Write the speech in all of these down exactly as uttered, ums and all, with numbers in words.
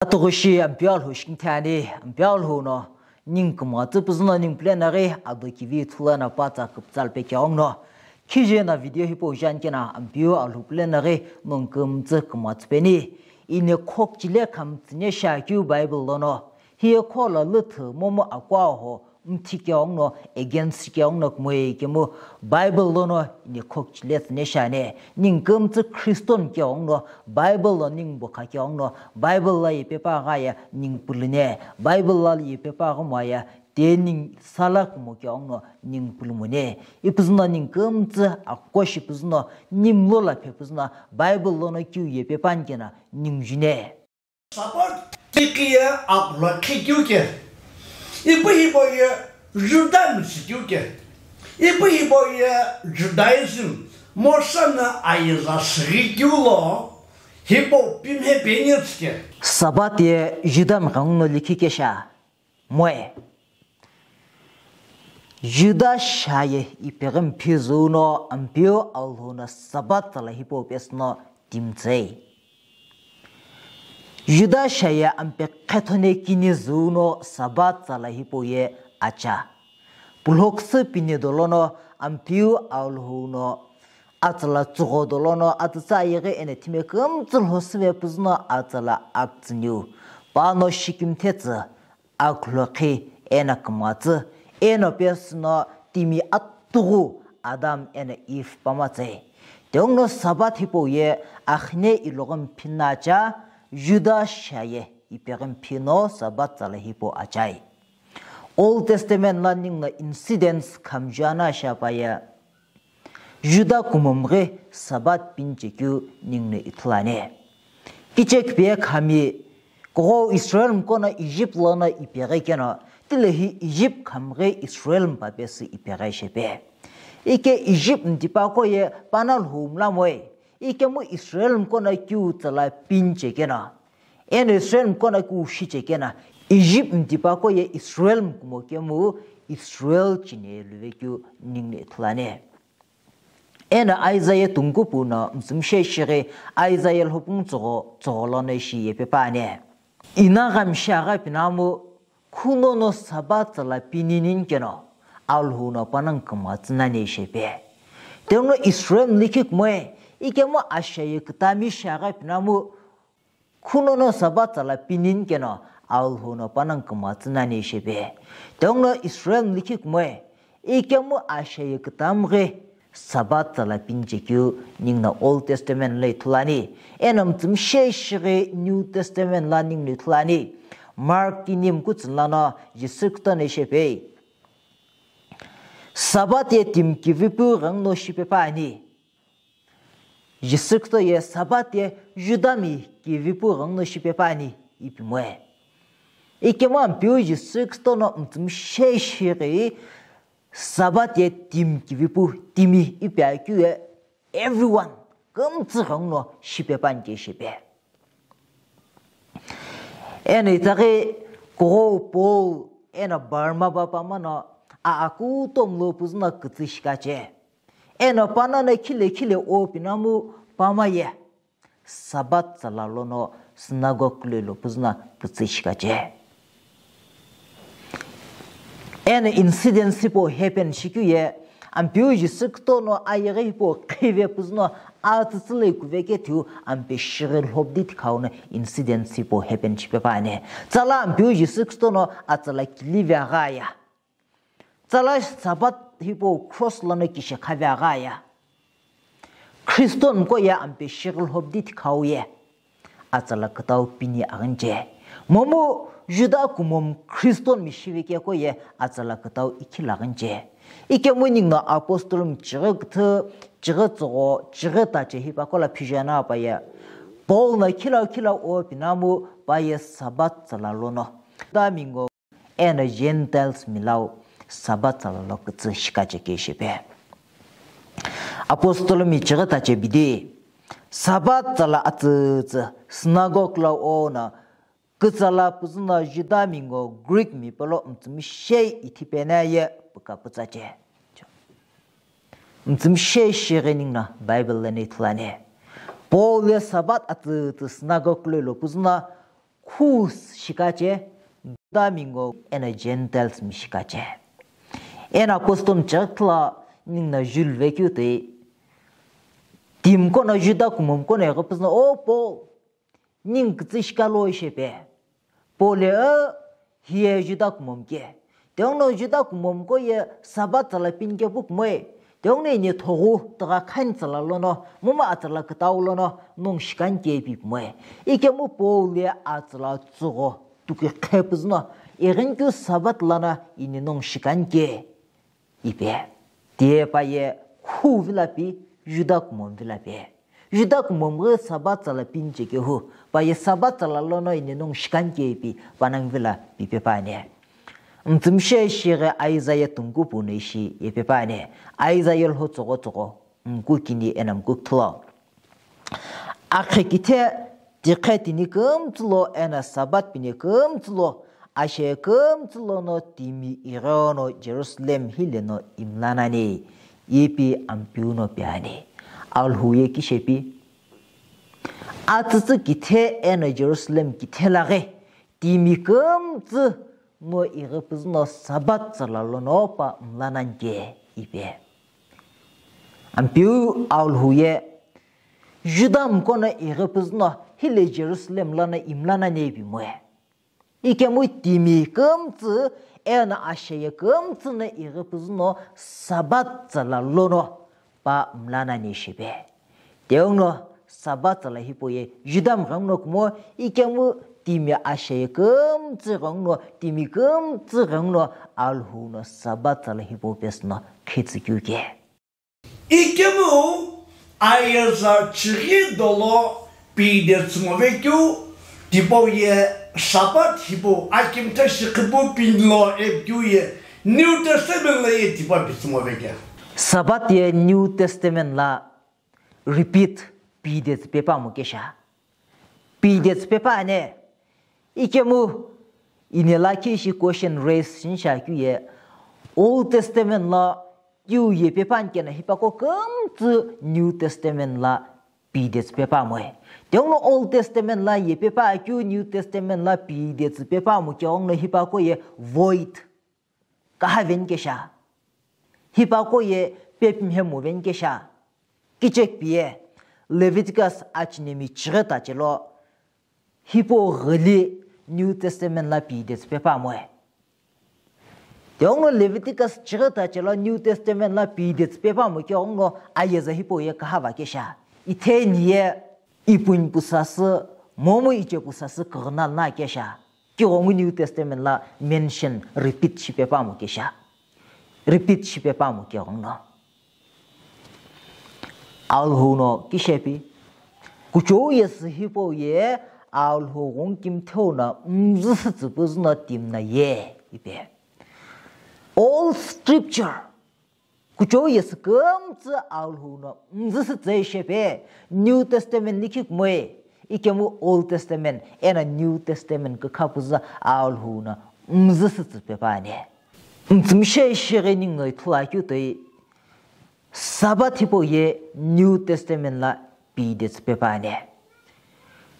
Atughushi Ampeu Alhou shikimthi ani, Ampeu Alhou no ningu kümgha tsü püzü no ningu pulena ghi ado kivi ithulu eno pa tsa küpütsa lo pe keghenguno. Khije no video hipau jani keno Ampeu Alhou pulena ghi ningu kümtsü kümgha tsü peni. Ine khokchile khami tsüne shiakeu Bible lono. Hiye khola lüthü momu akwaho mthi keghenguno against keghenguno kumoi kemu Bible lono ine khokchile tsüne shiani. Ningu kümtsü Christian keghenguno Bible lo ningu bukha keghenguno Bible lo yepe pa gha ye ningu pulune. Bible lo yepe pa gha mo ye te ningu sala kumo keghenguno ningu pulumune. Ipüzü no ningu kümtsü akoshi püzü no nimlo la phe püzü no Bible lono keu yepe pa ani keno ningu june. Sabbath tiki ye akulakhi keu ke. Ipu hipau ye Judaism shi keu ke. Ipu hipau ye Judaism Moshe no ayiza shighi keu lo hipau pimhe peni tsü ke. Sabbath ye Juda mghenguno likhi kesha. Moe. Juda shiaye ipeghi mphi züu no Ampeu Alhou no Sabbath tsala hipau pesü no timi tsüe. Juda shiaye ampe qhethone kini züu no Sabbath tsala hipau ye acha. Pulhoksü pini dolono Ampeu Alhou no atsala tsügho dolono atsütsa ayeghi eno thime kümtsü lhosüve püzü no atsala aktsüniu. Pano shikimthe tsü akhulokhi eno kümgha tsü, eno pesü no timi atughu Adam eno Eve pama tsüe. Tighenguno Sabbath hipau ye akhine iloghi mphi no acha, Juda shiaye ipeghi mphi no Sabbath tsala hipau achae. Old Testament lo ninguno incidents khami juno shipaye. Juda kumo mghi Sabbath pini chekeu ninguno ithulu ani. Kichekpiye khami, kughou Israel mqo no Egypt lono ipeghi keno, tilehi Egypt khamghi Israel mpa pesü ipeghi shepe. Ike Egypt mtipaqo ye pana lhou mla moe, ikemu Israel mqo no keu tsala pini chekeno. Eno Israel mqo no keu shi chekeno, Egypt mtipaqo ye Israel mkumo kemu Israel chine luve keu ninguno ithulu ani. Eno Isaiah tungkupu no mtsümshe shighi Isaiah lhopung tsügho, tsügho lono ishi yepe pa ani. Ina ghamshi aghi pinamu khuno no Sabbath tsala pini nini keno, Alhou no panongu kümgha tsü nani shepe. Tighenguno Israel likhi kumoe, ikemu ashiaye kütami shiaghi pinamu, khuno no Sabbath tsala pini nini keno, Alhou no panongu kümgha tsü nani shepe. Tighenguno Israel likhi kumoe, ikemu ashiaye kütami ghi Sabbath tsala pini chekeu ninguno Old Testament lo ithulu ani. Eno mtsümshe shighi New Testament lo ninguno ithulu ani. Mark kini mkutsu lono Jisü Khristo no shepe. Sabbath ye timi kivipu ghenguno shipe pa ani. Jisü Khristo ye Sabbath ye Judami kivipu ghenguno shipe pa ani ipi moe. Ikemu Ampeu Jisü Khristo no mtsümshe shighi Sabbath ye timi kivipu timi ipi akeu ye everyone kümtsü ghenguno shipe pa ani ke shepe. Eno itaghi kughou Paul eno Barnaba pamano a akutomo lo püzü no kütsü shikache. Eno pano no khile khile o pinamu pamaye Sabbath tsala lono synagogue lo ilo püzü no kütsü shikache. Eno incidents hipau happen shikeu ye, Ampeu Jisü Khristo no ayeghi hipau khive püzü no atsütsü lo ikuve kethiu ampe shighi lhobdi thikhau no incidents hipau happen shipe pa ani. Tsala Ampeu Jisü Khristo no atsala kilive agha ya. Tsala Sabbath hipau cross lono kishekhavegha ya. Christian mqo ye ampe shighi lhobdi thikhau ye atsala kütau pini aghinche. Momu Juda kumo Christian mi shive keko ye atsala kütau ikhila aghinche. Ikemu ninguno apostle mi chighi küthü, chighi tsügho, chighi tache hipaqo lo phijana pa ye. Paul no khilau khilau o pinamu pa ye Sabbath tsala lono. Juda mingo eno Gentiles milau Sabbath tsala lo kütsü shikache ke shipe. Apostle mi chighi tache bidi Sabbath tsala atsütsü synagogue lo ono kütsala püzü no Juda mingo Greek mi pelo mtsümshe ithipene ye püka pütsache. Mtsümshe shighi ninguno Bible lono ithulu ani. Paul ye Sabbath atsütsü synagogue lo ilo püzü no Who's shikache, Juda mingo eno Gentiles mi shikache. Eno apostle church la ningu no Jules vekeu toi, timi qo no Juda kumomi qo no ighipuzu no, "O Paul, ningu kütsü shikalo ishepe?" Paul ye, "O, hiye Juda kumomi ke. Tighenguno Juda kumomi qo ye Sabbath tsala pini kepu kumoe. Tighenguno ini thoghu tugha khani tsala lono, momu atsala kütau lono, nongu shikani ke ipi kumoe." Ikemu Paul ye atsala tsügho tuki qhepuzu no, "Ighinikeu Sabbath lono ini nongu shikani ke?" ipi. Tiye pa ye who vilo pi, Juda kumomi vilo pi. Juda kumomi ghi Sabbath tsala pini che kehu, pa ye Sabbath tsala lono ini nongu shikani ke ipi, panongu vilo pipe pa ani. Mütsümishei shighi Isaiah tungku puno ishi yepe pa ani. Isaiah lho tsügho tsügho, mku kini eno mku kthlo. Akhi kithe tikhe tini kümtsü lo eno Sabbath pini kümtsü lo, ashe kümtsü lono timi ighono Jerusalem hile no imla nani, ipi Ampeu no pi ani. Alhou ye kishepi? Atsütsü kithe eno Jerusalem kithe laghi, timi kümtsü no ighipuzu no Sabbath tsala lono pa mla nani ke ipi. Ampeu Alhou ye Juda mqo no ighipuzu no hile Jerusalem lono imla nani ipi moe. Ikemu timi kümtsü eno ashe ye kümtsü no ighipuzu no Sabbath tsala lono pa mla nani shipe. Tighenguno Sabbath tsala hipau ye Juda mghenguno kumo, ikemu timi ashe ye kümtsü ghenguno, timi kümtsü ghenguno Alhou no Sabbath tsala hipau pesü no khitsü keu ke. Ikemu ayeza chighi dolo pide tsümo vekeu, tipau ye Sabbath hipau akimtha shikhipu pini lo ipikeu ye New Testament lo ye tipa pitsümo veke. Sabbath ye New Testament lo repeat pide tsüpe pamo kesha. Pide tsüpe pa ani. Ikemu ini lakhi ishi question raise shinisha keu ye Old Testament lo keu yepe pa ani keno hipaqo kümtsü New Testament lo pide tsüpe pa moe. Tighenguno Old Testament lo yepe pa keu New Testament lo pide tsüpe pamo keghenguno hipaqo ye void kaha veni kesha. Hipaqo ye pepimhe mo veni kesha. Kichekpi ye Leviticus achinemi chighi tache lo hipau ghili New Testament lo pide tsüpe pa moe. Tighenguno Leviticus chighi tache lo New Testament lo pide tsüpe pamo keghenguno ayeza hipau ye kaha va kesha. Itheni ye ipuni pu sasü, momu iche pu sasü kughenalo na kesha. Kighengu New Testament lo mention, repeat shipe pamo kesha. Repeat shipe pamo keghenguno. Alhou no kishepi? Kuchou yesü hipau ye Alhou ghungu kimtheu no mzüsü tsüpuzu no timi no ye ipi. All scripture. Kuchou yesü kümtsü Alhou no mzüsü tsü ishepe, New Testament likhi kumoe, ikemu Old Testament eno New Testament kükha puzu Alhou no mzüsü tsüpe pa ani. Mütsümishei shighi ningu no ithulu akeu toi, Sabbath hipau ye New Testament lo pide tsüpe pa ani.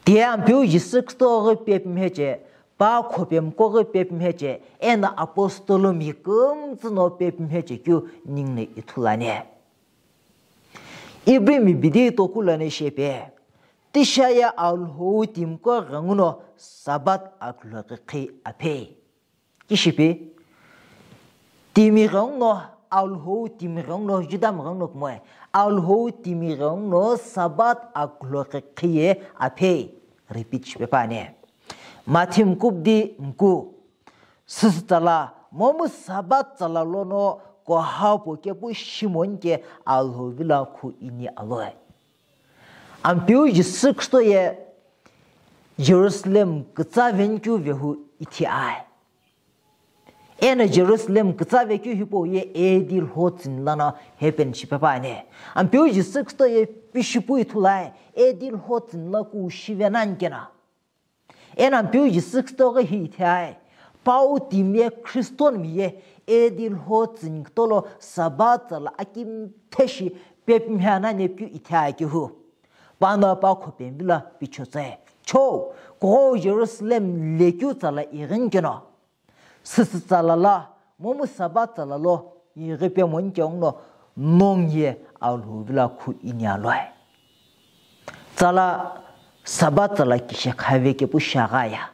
Tiye Ampeu Jisü Khristo ghi pepimhe che, pa khopemiqo ghi pepimhe che, eno apostle mi kümtsü no pepimhe che keu ningu no ithulu ani. Ibrimi bidi toku lono shipe, tishi ye Alhou timiqo ghenguno Sabbath akhulokhi khi aphe. Kishipi? Timi ghenguno, Alhou timi ghenguno, Juda mi ghenguno kumoe, Alhou timi ghenguno Sabbath akhulokhi khiye aphe. Repeat shipe pa ani. Mathi mkubdi mku. Süsü tsala, momu Sabbath tsala lono kuhau po kepu shimoni ke Alhou vilo khu ini aloe. Ampeu Jisü Khristo ye Jerusalem kütsa veni keu vehu ithi ae. Eno Jerusalem kütsa vekeu hipau ye A D lho tsüni lono happen shipe pa ani. Ampeu Jisü Khristo ye pishipu ithulu ae, A D lho tsüni lo ku shive nani keno. Eno Ampeu Jisü Khristo ghi hi ithi ae, pau timi ye Christian mi ye A D lho tsüni kutolo Sabbath tsala akimthe shi pepimhe nani ipikeu ithi ae kehu. Pano pa khopemi vilo pichetsü ae, Cho, kughou Jerusalem lekeu tsala ighini keno, süsü tsala la, momu Sabbath tsala lo, ighi pe monike ungno, nong ye Alhou vilo khu ini aloi. Tsala, Sabbath tsala kishe khave kepu shagaya.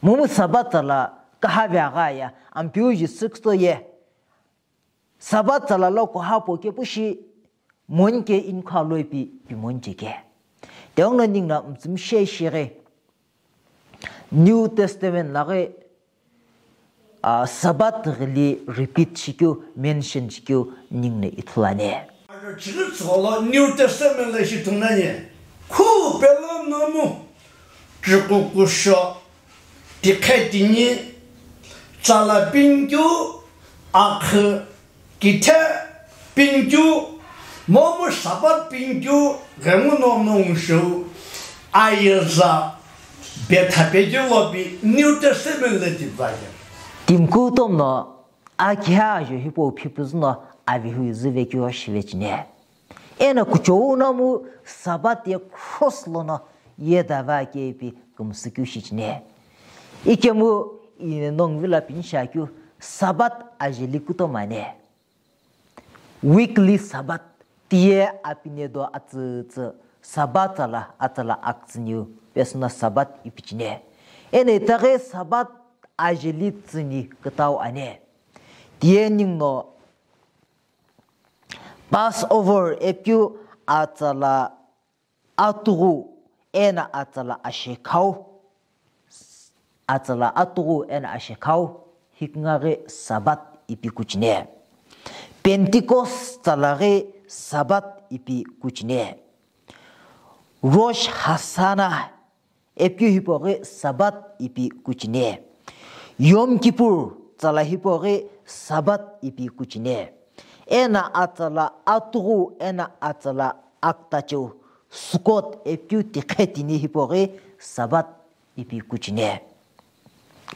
Momu Sabbath tsala kahave agaya, Ampeu Jisü Kristo ye Sabbath tsala lo kuhapo kepu shi monike inikha loi pi, pi monike ke. Teongno ningna mtsumshe shighi New Testament laghi, ah, Sabbath ghili repeat shikeu, mention shikeu ningne ithulu ani. Chighi tsügholo New Testament lo ishi ithulu ani. Khu pelo nomu, chükukusho, tikhe tini, tsala pinikeu, akhu, kithe pinikeu, momu Sabbath pinikeu, ghemu nomu ngushou, ayeza, betha pekeu lo pi New Testament lo tivaye. Timi kutomo no, akhe ajo hipau phipüzü no avehu izüve keu shive chine. Eno kuchou nomu Sabbath ye cross lono yedava kepi kümsükeu shichine. Ikemu ine nongu vilo pini shakeu Sabbath ajeli kutomo ani. Weekly Sabbath tiye apine do atsütsü Sabbath tsala atsala aktsüniu pesüna Sabbath ipichine. Eno itaghi Sabbath ajeli tsüni kütau ani. Tiye ningno Passover epikeu atsala atughu eno atsala ashekhau. Atsala atughu eno ashekhau hikingaghi Sabbath ipi kuchine. Pentecost tsalaghi Sabbath ipi kuchine. Rosh Hashanah epikeu hipoghi Sabbath ipi kuchine. Yom Kippur tsala hipoghi Sabbath ipi kuchine. Eno atsala atughu eno atsala aktacheu Sukkot epikeu tikhe tini hipoghi Sabbath ipi kuchine.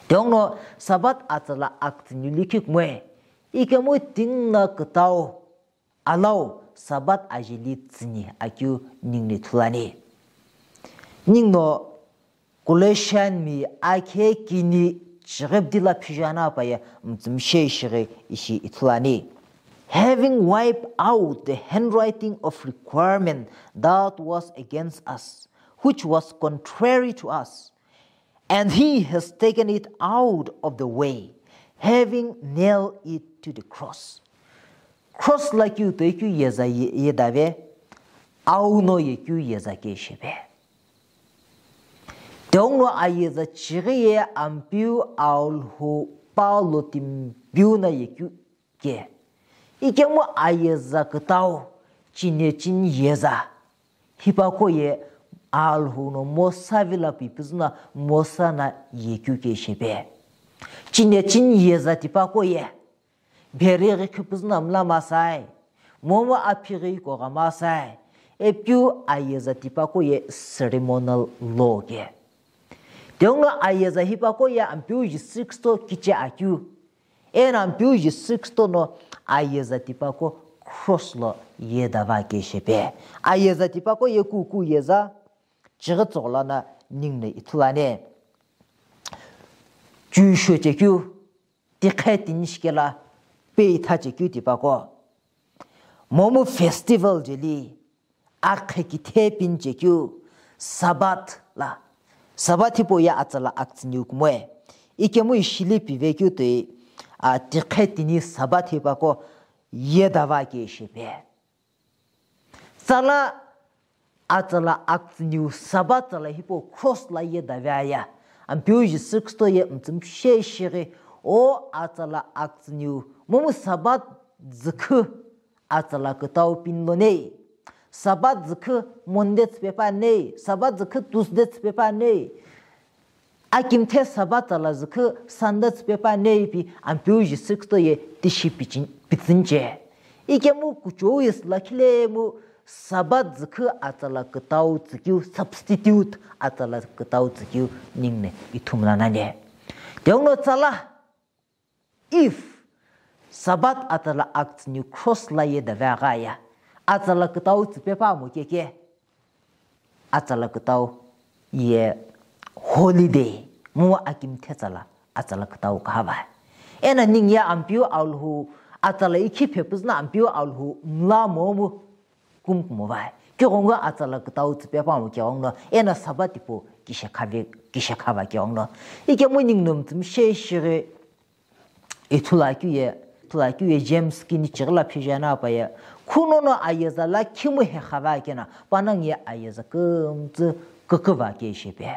Teongno Sabbath atsala aktsüniu likhi kumoi, ikemu tingna kütau alau Sabbath ajeli tsüni akeu ningne ithulu ani. Ningno Colossian mi akhe kini chighi bidi la phiju ani pa ye mtsumshe shighi ishi ithulu ani. Having wiped out the handwriting of requirement that was against us, which was contrary to us, and he has taken it out of the way, having nailed it to the cross. Cross lakeu toi keu yeza ye-, yedave, auno yekeu yeza ke sheve. Teongno ayeza chighi ye Ampeu Alhou Paulo timi piu no yekeu ke. Ikemu ayeza kütau, chinechini yeza. Hipaqo ye Alhou no Mosa vilo pi püzü no Mosa no yekeu ke sheve. Chinechini yeza tipaqo ye. Bherighi khipüzü no mla masai, momu aphighi kogha masai, epikeu ayeza tipaqo ye ceremonial law ke. Teongno ayeza hipaqo ye Ampeu Jisü Kristo kiche akeu. Eno Ampeu Jisü Kristo no ayeza tipaqo cross lo yedava ke sheve. Ayeza tipaqo ye kuku yeza chighi tsügholo no ningne ithulu ani. Chuisho chekeu, tikhe tini shikelo peitha chekeu tipaqo. Momu festival jeli, akhe kithe pini chekeu, Sabbath la. Sabbath hipau ye atsala aktsüniu kumoi. Ikemu ishili pive keu toi, a, tikhe tini Sabbath hipaqo yedava ke sheve. Tsala atsala aktsüniu Sabbath tsala hipau cross lo yedave aya. Ampeu Jisü Kristo ye mtsumshe shighi o atsala aktsüniu momu Sabbath zükhu atsala kütau pini lo nei. Sabbath zükhu Monday tsüpe pa nei, Sabbath zükhu Tuesday tsüpe pa nei. Akimthe Sabbath tsala zükhu Sunday tsüpe pa nei pi Ampeu Jisü Kristo ye tishi pichin-, pitsüni che. Ikemu kuchou ye sülakhi lemu Sabbath zükhu atsala kütau tsükeu, substitute atsala kütau tsükeu ningne ithumla nani. Teongno tsala, if Sabbath atsala aktsüniu cross lo yedave agha ya, atsala kütau tsüpe pa mo keke. Atsala kütau ye holiday, momu akimthe tsala, atsala kütau kahava. Eno ningu ye Ampeu Alhou atsala ikhi phepüzü no Ampeu Alhou mla momu kumkumo vai. Kighengu atsala kütau tsüpe pamo kighengu no, eno Sabbath hipau kishekhave, kishekhava kighengu no. Ikemu ningu no mütsümishei shighi ithulu akeu ye, ithulu akeu ye James kini chighi la phije anapaye, khunono ayeza lakhi mu hekhava keno, panongu ye ayeza kümtsü küküva ke shepe.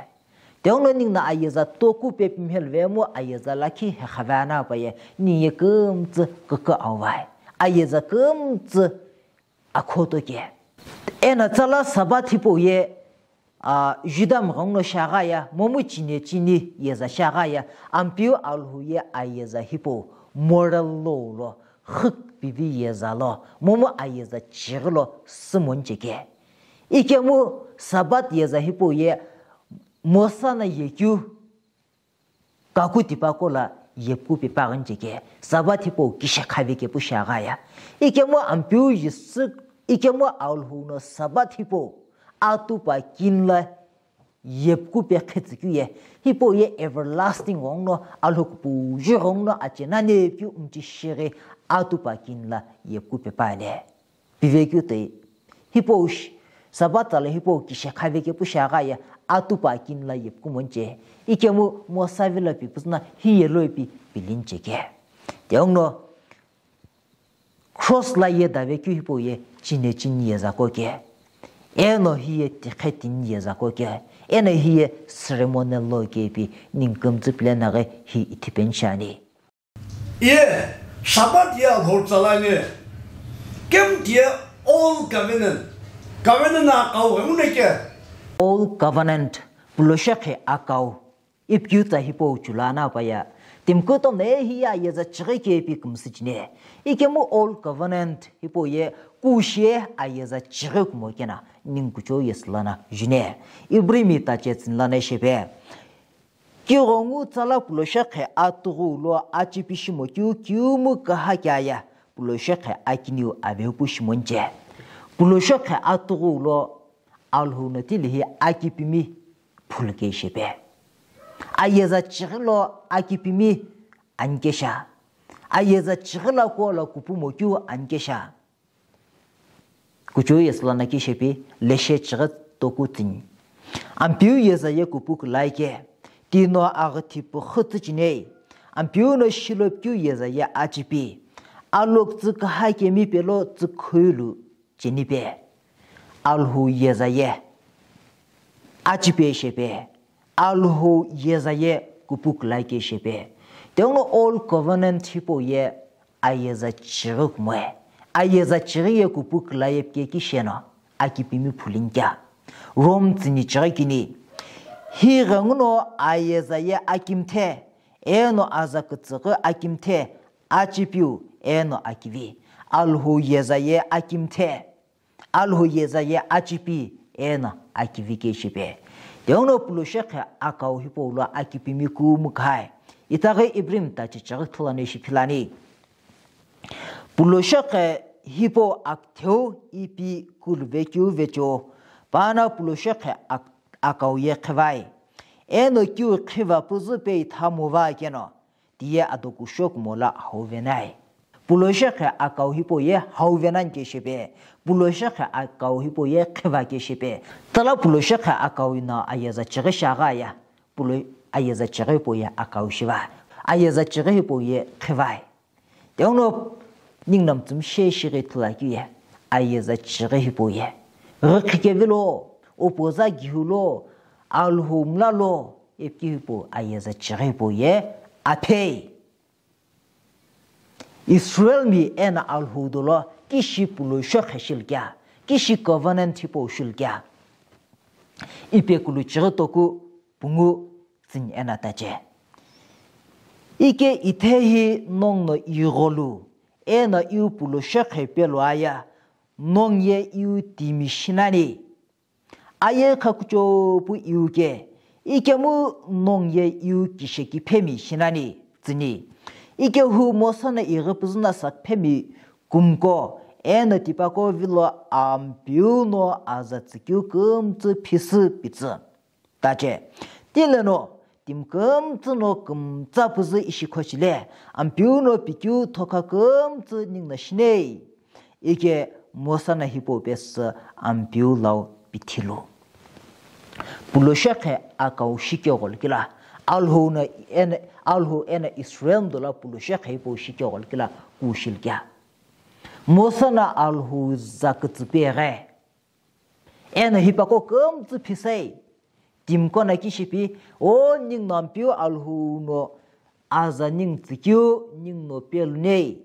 Tighenguno ningu no ayeza toku pe pimhelu vemu ayeza lakhi hekhava anapaye, ningu ye kümtsü kükü auvai. Ayeza kümtsü akhoto ke. Eno tsala Sabbath hipau ye, a, Juda mghenguno shiaghi ya, momu chine chini yeza shiaghi ya, Ampeu Alhou ye ayeza hipau moral law lo, xükipivi yeza lo, momu ayeza chighi lo sümon cheke. Ikemu Sabbath yeza hipau ye Mosa no yekeu kaku tipaqo lo yepu pe püaghi cheke, Sabbath hipau kishekhave kepu shiaghi ya. Ikemu Ampeu Jisü, ikemu Alhou no Sabbath hipau atupa kini lo yepu pe khetsükeu ye, hipau ye everlasting ghenguno, Alhou kupuju ghenguno ache nani keu mchi shighi atupa kini lo yepu pe püani. Pivekeu toi, hipau shi, Sabbath tsala hipau kishekhave kepu shiaghi ya, atupa kini lo yepu kumonche. Ikemu Mosa vilo pi püzü no hiye lo ipi pilin cheke. Tighenguno cross lo ye dave keu hipau ye chine chini yeza ko ke. Eno hiye tikhe tini yeza ko ke. Eno hiye ceremonial law ke ipi ningu kümtsü pile naghi hi ithipeni shiani. Ye, Sabbath ye Alhou tsala ni. Kemu ti ye Old Covenant. Covenant akau ghenguno ke. Old Covenant, puloshekhe akau. Ipikeu tsa hipau chula anapaye, timi kutomo no hiye ayeza chighi ke ipi kümsü chine. Ikemu Old Covenant hipau ye kushi ayeza chighi kumo keno, ningu kuchou yesü lono june. Ibrimi tache tsini lono shepe. Kighengu tsala puloshekhe atughu lo achipi shimo keu kiumu kaha kea ye, puloshekhe akiniu avepu shimonche. Puloshekhe atughu lo Alhou no tilihi akipimi phulu ke shepe. Ayeza chighi lo akipimi ani kesha. Ayeza chighi lo kuo lo kupumo keu ani kesha. Kuchou yesü lono ke shepe, leshe chighi toku tsüni. Ampeu yeza ye kupu külai ke, tino aghi thipu xü tsü chinei. Ampeu no shilo pikeu yeza ye achipi. Alokütsü kaha kemi pelo tsükhoilu cheni pe. Alhou yeza ye achipi shepe. Alhou yeza ye kupu külai ke shepe. Tighenguno Old Covenant hipau ye ayeza chighi kumoe. Ayeza chighi ye kupu külai ye pike ki sheno, akipimi phulini kea. Rome tsüni chighi kini. Hi ghenguno ayeza ye akimthe, eno aza kütsüghü akimthe, achipiu, eno akivi. Alhou yeza ye akimthe. Alhou yeza ye achipi eno akivi ke shepe. Tighenguno puloshekhe akau hipau lo akipimi kumu kahai. Itaghi Ibrimi tache chighi thulani shiphilani. Puloshekhe hipau aktheu ipi kuluvekeu vecheo. Pano puloshekhe ak-, akau ye khivai. Eno kiu khiva püzü pe ithamu va keno. Tiye adokusho kumo lo hauvenai. Puloshekhe akau hipau ye hauvenani ke shepe. Puloshekhe akau hipau ye khiva ke shepe. Tsala puloshekhe akau no ayeza chighi shiaghi ya. Pulo ayeza chighi hipau ye akau shiva. Ayeza chighi hipau ye khivai. Tighenguno ningu no mütsümishei shighi ithulu akeu ye. Ayeza chighi hipau ye. Ghikhi kevi lo, upoza gihu lo, Alhou mla lo, ipikeu hipau ayeza chighi hipau ye, aphe. Israelmi eno Alhou dolo kishi puloshekhe shilu kea, kishi covenant hipau shilu kea. Ipekulu chighi toku pungu tsüni eno tache. Ike ithehi nongu no igholu, eno iu puloshekhe pelo aya, nongu ye iu timi shinani. Aye khakuchou pu iu ke, ikemu nongu ye iu kishekiphemi shinani tsüni. Ikehu Mosa no ighi püzü no sakiphemi kumko, eno tipaqo vilo Ampeu no aza tsükeu kümtsü phisü pitsü. tache. Tileno timi kümtsü no kümtsa püzü ishi khochile, Ampeu no pikeu thokha kümtsü ningu no shinei. Ike Mosa no hipau pesü Ampeu lau pithilu. Puloshe khe akau shike gholo kila, Alhou no eno, Alhou eno Israel mdola puloshe khe hipau shike gholo kila kushilkea. Mosa no Alhou za kütsü peghe. Eno hipaqo kümtsü phisei. Timiqo no kishipi, o ningu no Ampeu Alhou no aza ningu tsükeu ningu no pelunei.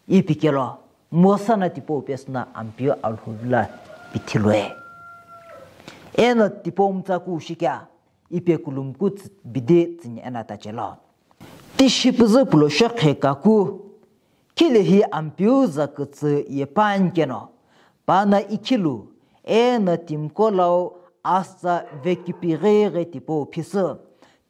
Ipi kelo, Mosa no tipau pesü no Ampeu Alhou lo pithilu e. Eno tipau mtsa kushikea, ipe kulumku tsü-, bidi tsüni eno tache lo. Tishi püzü puloshe khe kaku, khilehi Ampeu za kütsü ye pankeno, pano ikhilu, eno timiqo lau asa vekipighi ghi tipau phisü.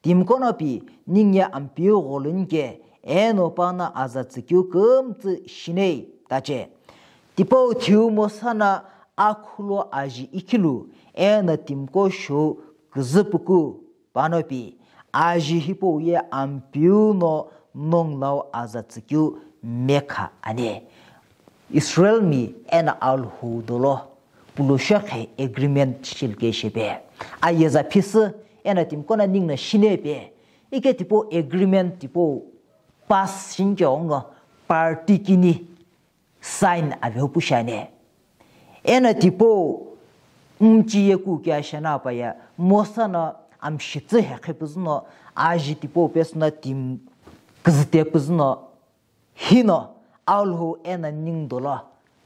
Timiqo no pi, ningu ye Ampeu gholo nike, eno pano aza tsükeu kümtsü shinei tache. Tipau thiu Mosa no akhulo aji ikhilu, eno timiqo shou küzüpuku, pano pi, aji hipau ye Ampeu no nongu lau aza tsükeu mekha ani. Israel mi eno Alhou dolo puloshe khe agreement shilke shepe. Ayeza phisü eno timiqo no ningu no shinei pe. Ike tipau agreement tipau pass shinke ongo party kini sign avehu pu shiani. Eno tipau mchi ye kuke ashena pa ye Mosa no amshitsü hekhe püzü no aji tipau pesü no timi küzüte püzü no hino Alhou eno ningu dolo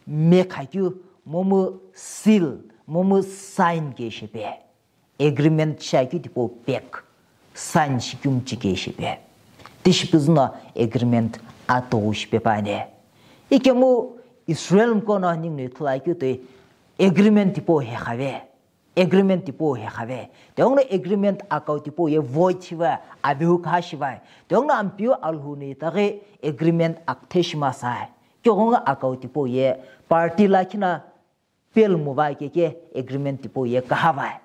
mekha keu momu seal, momu sign ke shepe. Agreement shiakeu tipau pact sign shikeu mchi ke shipe. Tishi püzü no agreement atughu shipe pa ani. Ikemu Israel mqo no ningu no ithulu akeu toi agreement tipau hekhave. Agreement tipau hekhave. Tighenguno agreement akau tipau ye void shiva, avehu kha shiva. Tighenguno Ampeu Alhou no itaghi agreement akithe shima sai. Tighenguno akau tipau ye party lakhi no pelu muva keke agreement tipau ye kahava.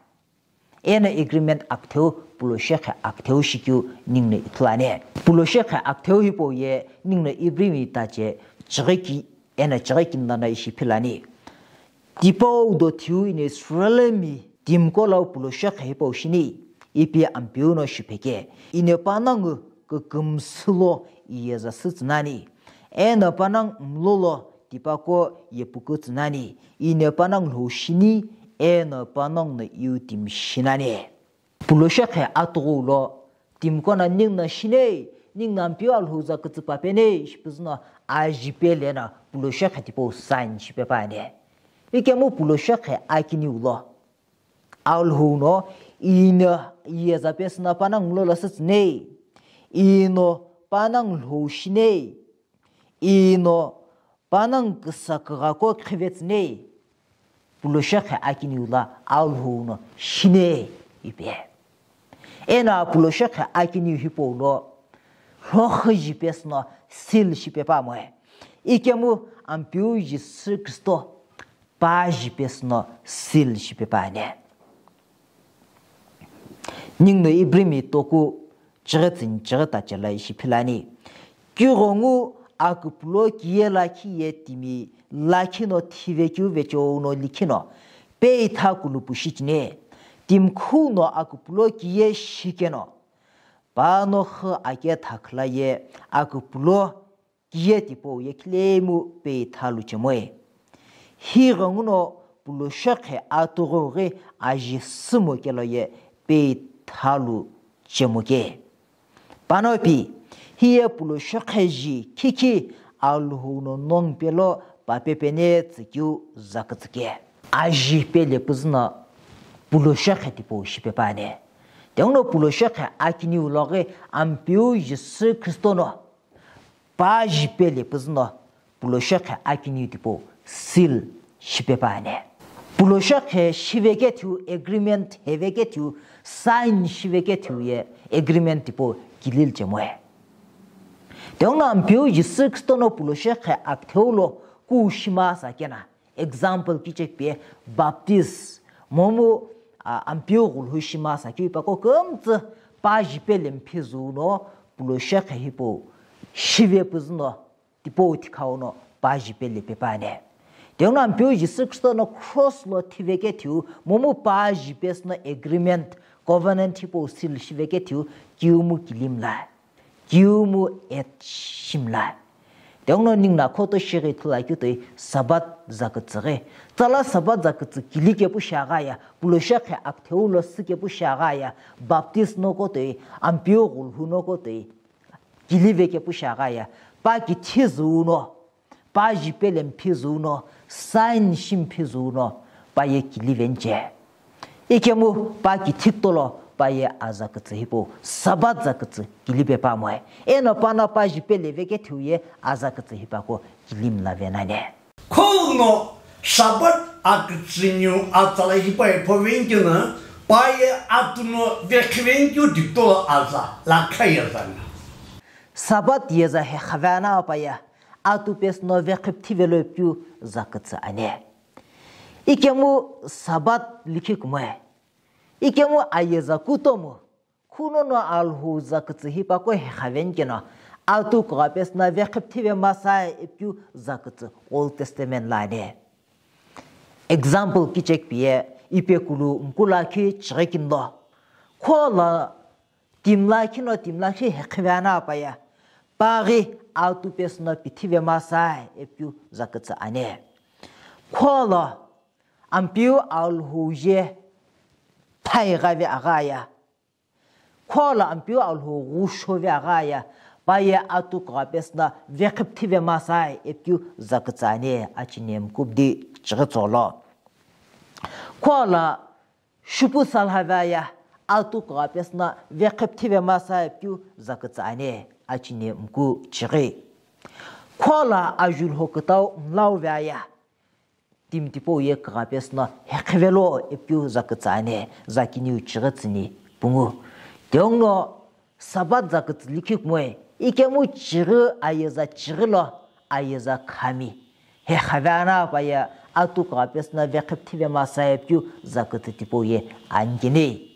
Eno agreement akitheu puloshe khe akitheu shikeu ningu no ithulu ani. Puloshe khe akitheu hipau ye ningu no Ibrimi tache chighi ki eno chighi kini lono ishi philani. Tipau do thiu ino Israel mi timiqo lau puloshe khe hipau shini, ipi Ampeu no shipheke. Ino panongu kükümsü lo iyeza sütsü nani. Eno panongu mlo lo tipaqo yepuku tsü nani, ino panongu lhou shini, eno panongu no iu timi shi nani. Puloshe khe atughu lo, timiqo no ningu no shinei, ningu no Ampeu Alhou za kütsü pa penei, ishi püzü no aji pele no puloshe khe tipau sign shipe pa ani. Ikemu puloshe khe akiniu lo. Alhou no, ino iyeza pesü no panongu mlo lo sütsü nei, ino panongu lhou shinei, ino panongu küsa küghako khivetsü nei, puloshe khe akiniu lo Alhou no shinei ipi. Eno puloshe khe akiniu hipau lo, lhokhüji pesü no seal shipe pa moe. Ikemu Ampeu Jisü Kristo paji pesü no seal shipe pa ani. Ningu no Ibrimi toku chighi tsüni chighi tache lo ishi philani. Tighengu akupulo kiye lakhi ye timi lakhi no thive keu vecheo no likhi no, peitha kulupu shichine, timi khu no akupulo kiye shikeno, pano khu ake thakhla ye akupulo kiye tipau ye khilemu peitha lu chemoe. Hi ghenguno puloshe khe atughu ghi aji sümo kelo ye peitha lu chemoke. Pano pi, hi ye puloshe khe ji khikhi Alhou no nongu pelo pape pene tsükeu za kütsüke. Aji pele püzü no puloshe khe tipau shipe pa ani. Tighenguno puloshe khe akiniu lo ghi Ampeu Jisü Kristo no paji pele püzü no puloshe khe akiniu tipau seal shipe pa ani. Puloshe khe shive kethiu agreement heve kethiu sign shive kethiu ye agreement tipau kilil chemoe. Tighenguno Ampeu Jisü Kristo no puloshe khe akitheu lo ku shima sa kena. Example kichekpe Baptist, momu a, Ampeu ghulhu shima sakeu ipaqo kümtsü pa jipele mphi züu no pulo shekhe hipau shive püzü no tipau thikhau no pa jipele pe püani. Tighenguno Ampeu Jisü Khristo no cross lo thive kethiu momu pa jipe sü no agreement, covenant hipau seal shive kethiu kiumu kilimla. Kiumu et shimla. Tighenguno ningu no khuto shighi ithulu akeu toi Sabbath zakütsü ghi. Tsala Sabbath zakütsü kili kepu shiaghi ya, pulo shekhe aktheu lo sü kepu shiaghi ya, Baptist noqo toi, Ampeu ghulhu noqo toi, kilive kepu shiaghi ya, pa kithi züu no, pa jipele mphi züu no, sign shi mphi züu no, pa ye kilive nche. Ikemu pa kithi kutolo pa ye a zakütsü hipau Sabbath zakütsü kilipe püamoe. Eno pano pa jipele vekethiu ye a zakütsü hipaqo kilimla venani. Khou no Sabbath akütsü niu atsala hipa iphovenkeno pa ye atu no vekhivenkeu dikutolo aza lakha yezani. Sabbath yeza hekhavena pa ye atu pesü no vekhipthivelo ipikeu zakütsü ani. Ikemu Sabbath likhi kumoe. Ikemu ayeza kutomo. Khuno no Alhou zakütsü hipaqo hekhavenkeno, atu kugha pesü no vekhipthive masae ipikeu zakütsü Old Testament lo ani. Example kichekpi ye, ipekulu mkulu akhi chighi kini lo. Kho lo timi lakhi no timi lakhi hekhivena pa ye, pa ghi atu pesü no pithive masae ipikeu zakütsü ani. Kho lo Ampeu Alhou je thai ghave agha ya. Kho lo Ampeu Alhou ghusho ve agha ya, pa ye atu kugha pesü no vekhipthive masae ipikeu zakütsü ani, achine mkubdi chighi tsolo. Kho lo shupu salha ve ya, atu kugha pesü no vekhipthive masae ipikeu zakütsü ani, achine mku chighi. Kho lo ajulho kütau mlau ve ya, timi tipau ye kugha pesü no hekhivelo ipikeu zakütsü ani, zakiniu chighi tsüni pungu. Tighenguno Sabbath zakütsü likhi kumoe, ikemu chighi ayeza chighi lo ayeza khami. Hekhavena pa ye atu kugha pesü no vekhipthive masae ipikeu zakütsü tipau ye ani kini.